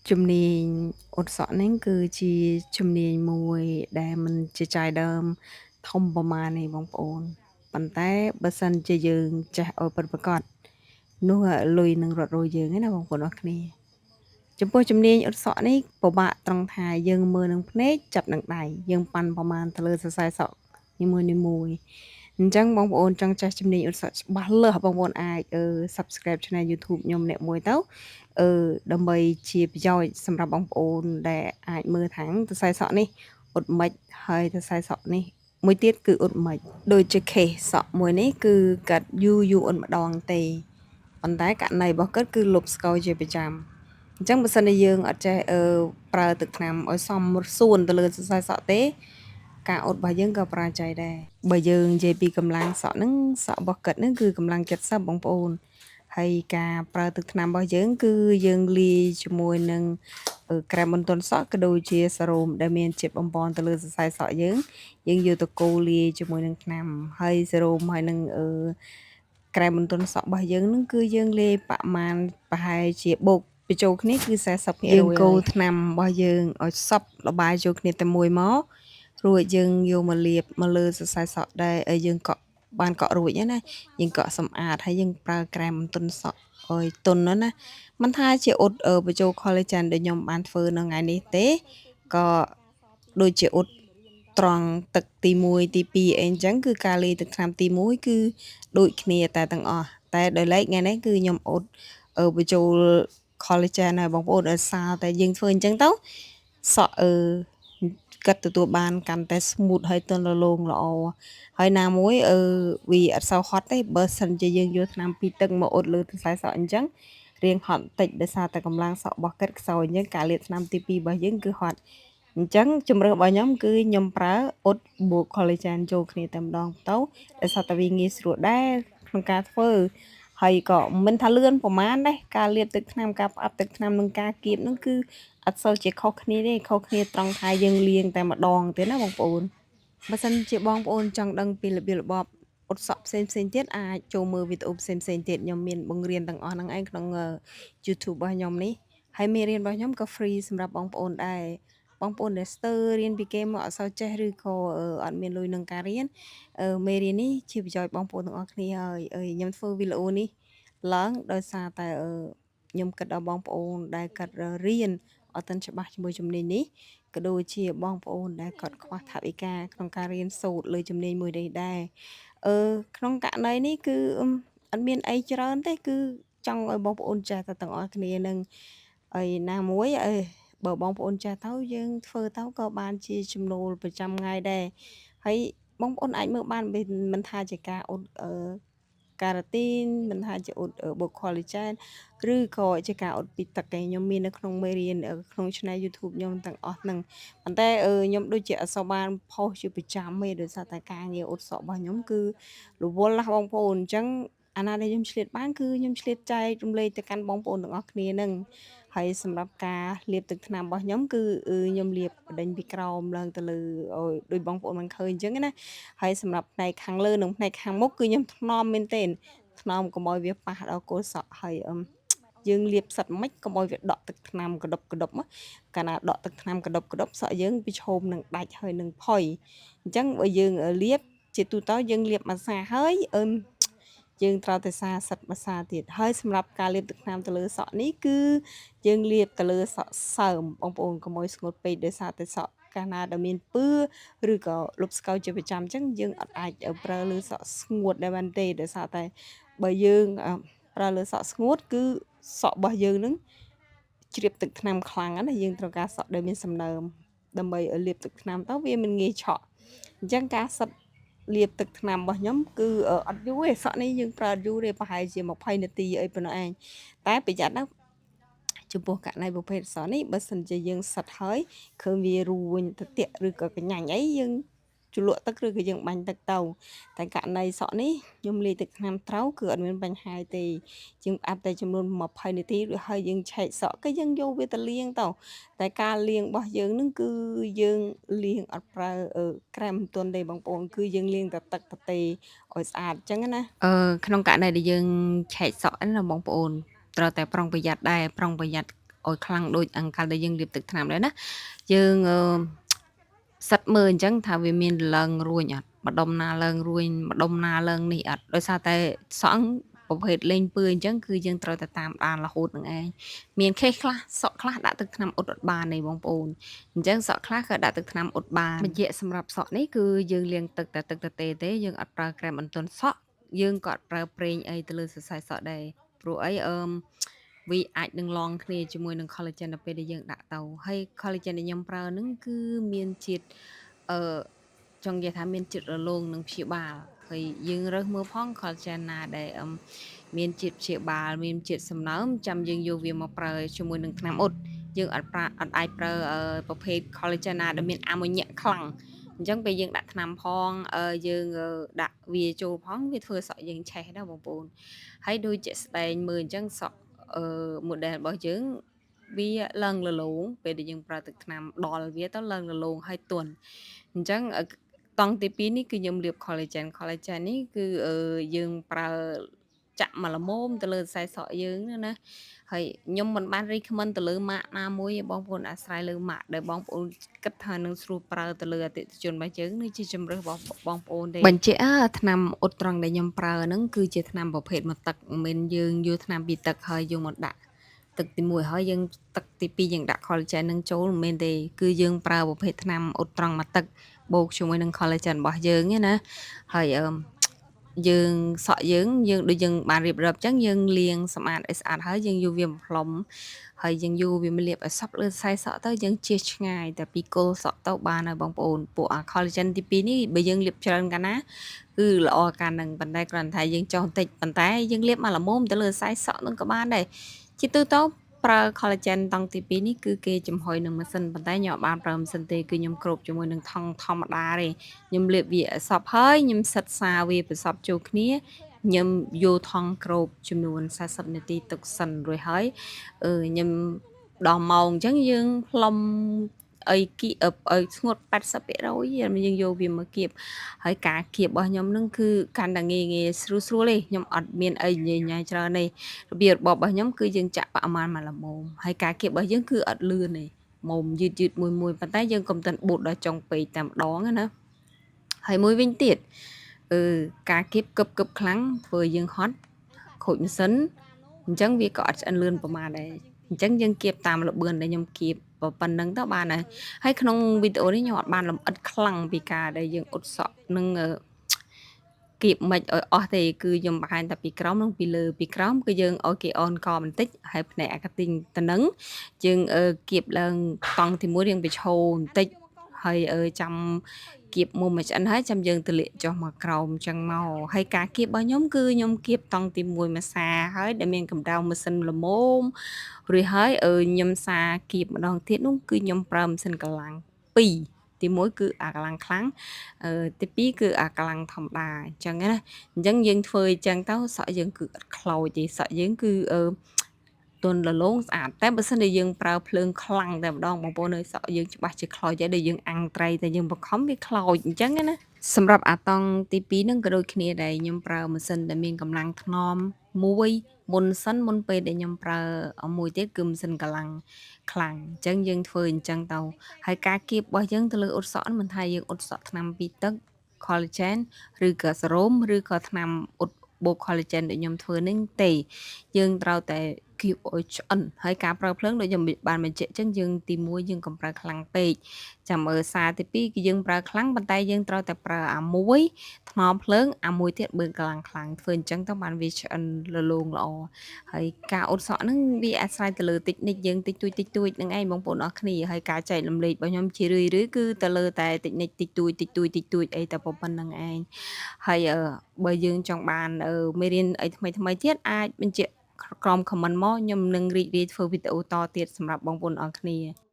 ជំនាញអ៊ុតសក់ហ្នឹងគឺជាជំនាញមួយដែលមិនជាចាយដើមធំប្រមាណទេបងប្អូនប៉ុន្តែបើសិនជាយើងចេះឲ្យពិតប្រាកដនោះលុយនឹងរត់រោយើងឯណាបងប្អូនអរគ្នាចំពោះជំនាញអ៊ុតសក់នេះពិបាកត្រង់ថាយើងមើលនឹងភ្នែកចាប់នឹងដៃយើងប៉ាន់ប្រមាណទៅលើសរសៃសក់នីមួយៗអញ្ចឹងបងប្អូនចង់ចេះជំនាញអ៊ុតសក់ច្បាស់លាស់បងប្អូនអាច Subscribe Channel YouTube ខ្ញុំអ្នកមួយទៅដើម្បីជាប្រយោជន៍សម្រាប់បងប្អូនដែលអាចមើលថាងសរសៃសក់នេះអ៊ុតមិនហើយសរសៃសក់នេះមួយទៀតគឺអ៊ុតមិនដូចជា case សក់មួយនេះគឺកាត់យូរយូរអ៊ុតម្ដងទេប៉ុន្តែករណីរបស់គាត់គឺលុបស្ករជាប្រចាំអញ្ចឹងបើសិនជាយើងអត់ចេះប្រើទឹកថ្នាំឲ្យសមសួនទៅលើសរសៃសក់ទេការអ៊ុតរបស់យើងក៏បរាជ័យដែរបើយើងនិយាយពីកម្លាំងសក់ហ្នឹងសក់របស់គាត់ហ្នឹងគឺកម្លាំង70បងប្អូនហើយការប្រើទឹកថ្នាំរបស់យើងគឺយើងលាយជាមួយនឹងក្រែមបន្ទន់សក់ក៏ដូចជាសេរ៉ូមដែលមានជាតិបំប៉នទៅលើសរសៃសក់យើងយើងយកទៅកូរលាយជាមួយនឹងថ្នាំហើយសេរ៉ូមហើយនឹងក្រែមបន្ទន់សក់របស់យើងនឹងគឺយើងលាយប្រមាណប្រហែលជាបូកបញ្ចូលគ្នាគឺ40%យើងកូរថ្នាំរបស់យើងឲ្យសព្វល្បាយចូលគ្នាតែមួយមករួចយើងយកមកលាបមកលើសរសៃសក់ដែលយើងកក់បានកក់រួចណាយើងកក់សម្អាតហើយយើងប្រើក្រែមបន្ទន់សក់ឲ្យទន់ណាមិនថាជាអ៊ុតបញ្ចូល collagen ដែលខ្ញុំបានធ្វើនៅថ្ងៃនេះទេក៏ដូចជាអ៊ុតត្រង់ទឹកទី1ទី2អីអញ្ចឹងគឺការលាយទឹកថ្នាំទី1គឺដូចគ្នាតែទាំងអស់តែដោយឡែកថ្ងៃនេះគឺខ្ញុំអ៊ុតបញ្ចូល collagen ឲ្យបងប្អូនឲ្យសារតែយើងធ្វើអញ្ចឹងទៅសក់គាត់ទទួលបានកាន់តែ smooth ហើយទន់រលោងល្អហើយណាមួយវាអត់សូវហត់ទេបើសិនជាយើងយកថ្នាំពីទឹកមកអ៊ុតលើសរសៃសក់អញ្ចឹងរៀងហត់បន្តិចដោយសារតែកម្លាំងសក់របស់គាត់ខ្សោយអញ្ចឹងការលាបថ្នាំទី2របស់យើងគឺហត់អញ្ចឹងជម្រើសរបស់ខ្ញុំគឺខ្ញុំប្រើអ៊ុតបូក collagen ចូលគ្នាតែម្ដងទៅដោយសារតែវាងាយស្រួលដែរក្នុងការធ្វើហើយក៏មិនថាលឿនប្រហែលដែរការលាបទឹកថ្នាំការផ្អាប់ទឹកថ្នាំនិងការគៀបហ្នឹងគឺអត់សូវជាខុសគ្នាទេខុសគ្នាត្រង់ថាយើងលាងតែម្ដងទេណាបងប្អូនបើសិនជាបងប្អូនចង់ដឹងពីរបៀបរបបអ៊ុតសក់ផ្សេងផ្សេងទៀតអាចចូលមើលវីដេអូផ្សេងផ្សេងទៀតខ្ញុំមានបង្រៀនទាំងអស់ហ្នឹងឯងក្នុង YouTube របស់ខ្ញុំនេះហើយមេរៀនរបស់ខ្ញុំក៏ free សម្រាប់បងប្អូនដែរបងប្អូនដែលស្ទើររៀនពីគេមកអត់សូវចេះឬក៏អត់មានលុយនឹងការរៀនមេរៀននេះជាប្រយោជន៍បងប្អូនទាំងអស់គ្នាហើយខ្ញុំធ្វើវីដេអូនេះឡើងដោយសារតែខ្ញុំគិតដល់បងប្អូនដែលគាត់រៀនអត់ទាន់ច្បាស់ជាមួយជំនាញនេះក៏ដូចជាបងប្អូនដែលគាត់ខ្វះថវិកាក្នុងការរៀនសូត្រលើជំនាញមួយនេះដែរក្នុងករណីនេះគឺអត់មានអីច្រើនទេគឺចង់ឲ្យបងប្អូនចេះតែទាំងអស់គ្នានឹងអីណាមួយអីបើបងប្អូនចេះទៅយើងធ្វើទៅក៏បានជាចំណូលប្រចាំថ្ងៃដែរហើយបងប្អូនអាចមើលបានមិនថាជាការអ៊ុតការ៉ាទីនមិនថាជាអ៊ុតបូក collagen ឬក៏ជាការអ៊ុតពីទឹកឯងខ្ញុំមាននៅក្នុងមេរៀនក្នុង Channel YouTube ខ្ញុំទាំងអស់ហ្នឹងប៉ុន្តែខ្ញុំដូចជាអត់សូវបានផុសជាប្រចាំទេដោយសារតែការងារអ៊ុតសក់របស់ខ្ញុំគឺរវល់ណាស់បងប្អូនអញ្ចឹងអាណាដែលខ្ញុំឆ្លៀតបានគឺខ្ញុំឆ្លៀតចែករំលែកទៅកាន់បងប្អូនទាំងអស់គ្នាហ្នឹងហើយសម្រាប់ការលាបទឹកថ្នាំរបស់ខ្ញុំគឺខ្ញុំលាបបដិញពីក្រោមឡើងទៅលើឲ្យដូចបងប្អូនបានឃើញអញ្ចឹងណាហើយសម្រាប់ផ្នែកខាងលើនិងផ្នែកខាងមុខគឺខ្ញុំថ្នមមែនទែនថ្នមកុំឲ្យវាប៉ះដល់គល់សក់ហើយយើងលាបសិតមិនកុំឲ្យវាដក់ទឹកថ្នាំកដប់កដប់កាលណាដក់ទឹកថ្នាំកដប់កដប់សក់យើងវាឈោមនឹងដាច់ហើយនឹងផុយអញ្ចឹងបើយើងលាបជាទូទៅយើងលាបមួយសាហើយយើងត្រូវតែសាសិតមួយសាទៀតហើយសម្រាប់ការលាបទឹកថ្នាំទៅលើសក់នេះគឺយើងលាបទៅលើសក់សើមបងប្អូនកុំឲ្យស្ងួតពេកដោយសារតែសក់កាលណាដែលមានពឿឬក៏លុបស្ករជាប្រចាំអញ្ចឹងយើងអត់អាចប្រើលើសក់ស្ងួតដែរបានទេដោយសារតែបើយើងប្រើលើសក់ស្ងួតគឺសក់របស់យើងនឹងជ្រាបទឹកថ្នាំខ្លាំងណាយើងត្រូវការសក់ដែលមានសំណើមដើម្បីឲ្យលាបទឹកថ្នាំទៅវាមិនងាយឆក់អញ្ចឹងការសិតលាបទឹកថ្នាំរបស់ខ្ញុំគឺអត់យូរទេសក់នេះយើងប្រើអត់យូរទេប្រហែលជា20នាទីអីប៉ុណ្ណោះឯងតែប្រយ័ត្នណាចំពោះករណីប្រភេទសក់នេះបើសិនជាយើងសិតហើយឃើញវារួញត្រទាក់ឬក៏កញ្ញាញ់អីយើងជ្រលក់ទឹកឬក៏យើងបាញ់ទឹកទៅតែករណីសក់នេះខ្ញុំលាយទឹកថ្នាំត្រូវគឺអត់មានបញ្ហាទេយើងផ្អាប់តែចំនួន20នាទីរួចហើយយើងឆែកសក់គឺយើងយកវាទៅលាងទៅតែការលាងរបស់យើងនឹងគឺយើងលាងអត់ប្រើក្រែមទន់ទេបងប្អូនគឺយើងលាងតែទឹកទទេឲ្យស្អាតអញ្ចឹងណាក្នុងករណីដែលយើងឆែកសក់ណាបងប្អូនត្រូវតែប្រុងប្រយ័ត្នដែរប្រុងប្រយ័ត្ន ឲ្យខ្លាំងដូចអង្កលដែលយើងលាបទឹកថ្នាំដែរណាយើងសិតមើលអញ្ចឹងថាវាមានឡើងរួញអត់ម្ដុំណាឡើងរួញម្ដុំណាឡើងនេះអត់ដោយសារតែសក់ប្រភេទលេងពឿអញ្ចឹងគឺយើងត្រូវតែតាមដានរហូតនឹងឯងមានខេសខ្លះសក់ខ្លះដាក់ទឹកថ្នាំអ៊ុតអត់បានទេបងប្អូនអញ្ចឹងសក់ខ្លះក៏ដាក់ទឹកថ្នាំអ៊ុតបានបញ្ជាក់សម្រាប់សក់នេះគឺយើងលាងទឹកតែទឹកទទេទេយើងអត់ប្រើក្រែមបន្ទន់សក់យើងក៏អត់ប្រើប្រេងអីទៅលើសរសៃសក់ដែរព្រោះអីអឺមវាអាចនឹងឡងគ្នាជាមួយនឹង collagen នៅពេលដែលយើងដាក់ទៅហើយ collagen ដែលខ្ញុំប្រើហ្នឹងគឺមានជាតិអឺចង់និយាយថាមានជាតិរលោងនិងព្យាបាលហើយយើងរើសមើលផង collagen ណាដែលមានជាតិព្យាបាលមានជាតិសំណើមចាំយើងយកវាមកប្រើជាមួយនឹងថ្នាំអ៊ុតយើងអត់ប្រើអត់អាចប្រើប្រភេទ collagen ណាដែលមានអាម៉ូញ៉ាក់ខ្លាំងអញ្ចឹងពេលយើងដាក់ថ្នាំផងយើងដាក់វាចូលផងវាធ្វើសក់យើងឆេះដែរបងប្អូនហើយដូចជាក់ស្ដែងមើលអញ្ចឹងសក់ model របស់យើងវាឡើងរលោងពេលដែលយើងប្រើទឹកថ្នាំដល់វាទៅឡើងរលោងហើយទន់អញ្ចឹងតង់ទី2នេះគឺខ្ញុំលាប collagen collagen នេះគឺយើងប្រើចាក់មកល្មមទៅលើសរសៃសក់យើងណាហើយខ្ញុំមិនបាន recommend ទៅលើម៉ាកណាមួយទេបងប្អូនអាស្រ័យលើម៉ាកដែលបងប្អូនគិតថានឹងស្រួលប្រើទៅលើអតិថិជនរបស់យើងនេះជាជម្រើសរបស់បងប្អូនទេបញ្ជាក់ថ្នាំអ៊ុតត្រង់ដែលខ្ញុំប្រើហ្នឹងគឺជាថ្នាំប្រភេទមកទឹកមិនមែនយើងយកថ្នាំពីទឹកហើយយកមកដាក់ទឹកទី1ហើយយើងទឹកទី2យើងដាក់ collagen នឹងចូលមិនមែនទេគឺយើងប្រើប្រភេទថ្នាំអ៊ុតត្រង់មកទឹកបូកជាមួយនឹង collagen របស់យើងឯណាហើយអឺយើងសក់យើងយើងដូចយើងបានរៀបរាប់អញ្ចឹងយើងលាងសម្អាតឲ្យស្អាតហើយយើងយកវាមកផ្លុំហើយយើងយកវាមកលាបឲ្យសព្វលើសរសៃសក់ទៅយើងជៀសឆ្ងាយតែពីគល់សក់ទៅបានហើយបងប្អូនពួកអា collagen ទី2នេះបើយើងលាបច្រើនកាលណាគឺល្អកាលហ្នឹងប៉ុន្តែគ្រាន់តែយើងចោះបន្តិចប៉ុន្តែយើងលាបមកល្មមទៅលើសរសៃសក់ហ្នឹងក៏បានដែរជាទូទៅប្រើ collagen តង់ទី2នេះគឺគេចំហុយនឹងម៉ាស៊ីនប៉ុន្តែខ្ញុំអត់បានប្រើម៉ាស៊ីនទេគឺខ្ញុំគ្របជាមួយនឹងថង់ធម្មតាទេខ្ញុំលាបវាឲ្យសព្វហើយខ្ញុំសិតសាវាប្រសពចូលគ្នាខ្ញុំយកថង់គ្របចំនួន40នាទីទុកសិនរួចហើយខ្ញុំដល់ម៉ោងអញ្ចឹងយើងផ្លុំអីគៀបឲ្យស្ងួត80%យើងយកវាមកគៀបហើយការគៀបរបស់ខ្ញុំនឹងគឺកាន់តែងាយងាយស្រួលស្រួលទេខ្ញុំអត់មានអីញ៉ៃញ៉ៃច្រើនទេរបៀបរបបរបស់ខ្ញុំគឺយើងចាក់ប្រមាណមកល្មមហើយការគៀបរបស់យើងគឺអត់លឿនទេមុំយឺតយឺតមួយមួយប៉ុន្តែយើងកុំទាន់បូតដល់ចុងពេកតែម្ដងណាហើយមួយវិញទៀតអឺការគៀបកឹបកឹបខ្លាំងធ្វើយើងហត់ខូចម៉ាស៊ីនអញ្ចឹងវាក៏អត់ឆ្អិនលឿនប្រហែលដែរអញ្ចឹងយើងគៀបតាមល្បឿនដែលខ្ញុំគៀបប៉ុណ្្នឹងទៅបានហើយហើយក្នុងវីដេអូនេះខ្ញុំអត់បានលម្អិតខ្លាំងពីការដែលយើងអ៊ុតសក់នឹងគៀបមិនឲ្យអស់ទេគឺខ្ញុំបង្ហាញតែពីក្រោមនិងពីលើពីក្រោមគឺយើងឲ្យគេអនកបន្តិចហើយផ្នែកអាកាទីងទៅនឹងយើងគៀបឡើងតង់ទី1រៀងបញ្ឈោបន្តិចហើយចាំគៀបមុំមួយឆ្អិនហើយចាំយើងទលាក់ចុះមកក្រោមអញ្ចឹងមកហើយការគៀបរបស់ខ្ញុំគឺខ្ញុំគៀបតង់ទី1មួយសាហើយដែលមានកម្ដៅម៉ាស៊ីនល្មមរួចហើយខ្ញុំសាគៀបម្ដងទៀតនោះគឺខ្ញុំប្រើម៉ាស៊ីនកម្លាំង2ទី1គឺអាកម្លាំងខ្លាំងទី2គឺអាកម្លាំងធម្មតាអញ្ចឹងណាអញ្ចឹងយើងធ្វើអញ្ចឹងទៅសក់យើងគឺអត់ខ្លោចទេសក់យើងគឺទន់រលោងស្អាតតែបើសិនជាយើងប្រើភ្លើងខ្លាំងតែម្ដងបងប្អូនអើយសក់យើងច្បាស់ជាខ្លោចហើយដែលយើងអាំងត្រីតែយើងបង្ខំវាខ្លោចអញ្ចឹងណាសម្រាប់អាតង់ទី2ហ្នឹងក៏ដូចគ្នាដែរខ្ញុំប្រើម៉ាស៊ីនដែលមានកម្លាំងថ្នមមួយមុនសិនមុនពេលដែលខ្ញុំប្រើមួយទៀតគឺម៉ាស៊ីនកម្លាំងខ្លាំងអញ្ចឹងយើងធ្វើអញ្ចឹងទៅហើយការគៀបរបស់យើងទៅលើអ៊ុតសក់មិនថាយើងអ៊ុតសក់ថ្នាំពីទឹក collagen ឬក៏សេរ៉ូមឬក៏ថ្នាំអ៊ុតបូក collagen ដូចខ្ញុំធ្វើនឹងទេយើងត្រូវតែគៀបឲ្យឆ្អិនហើយការប្រើភ្លើងដូចខ្ញុំបានបញ្ជាក់ចឹងយើងទី1យើងកុំប្រើខ្លាំងពេកចាំមើលសារទី2គឺយើងប្រើខ្លាំងប៉ុន្តែយើងត្រូវតែប្រើអាមួយថ្នមភ្លើងអាមួយទៀតបើកម្លាំងខ្លាំងធ្វើអញ្ចឹងទៅបានវាឆ្អិនរលោងល្អហើយការអ៊ុតសក់ហ្នឹងវាអាស្រ័យទៅលើតិចនិចយើងតិចតួចតិចតួចហ្នឹងឯងបងប្អូនអរគ្នាហើយការចែករំលែករបស់ខ្ញុំជារឿយៗគឺទៅលើតែតិចនិចតិចតួចតិចតួចតិចតួចអីតែប៉ុណ្្នឹងឯងហើយបើយើងចង់បានមេរៀនអីថ្មីថ្មីទៀតអាចបញ្ជាក់ក្រោម comment មកខ្ញុំនឹងរីករាយធ្វើវីដេអូតទៀតសម្រាប់បងប្អូនអរគ្នា។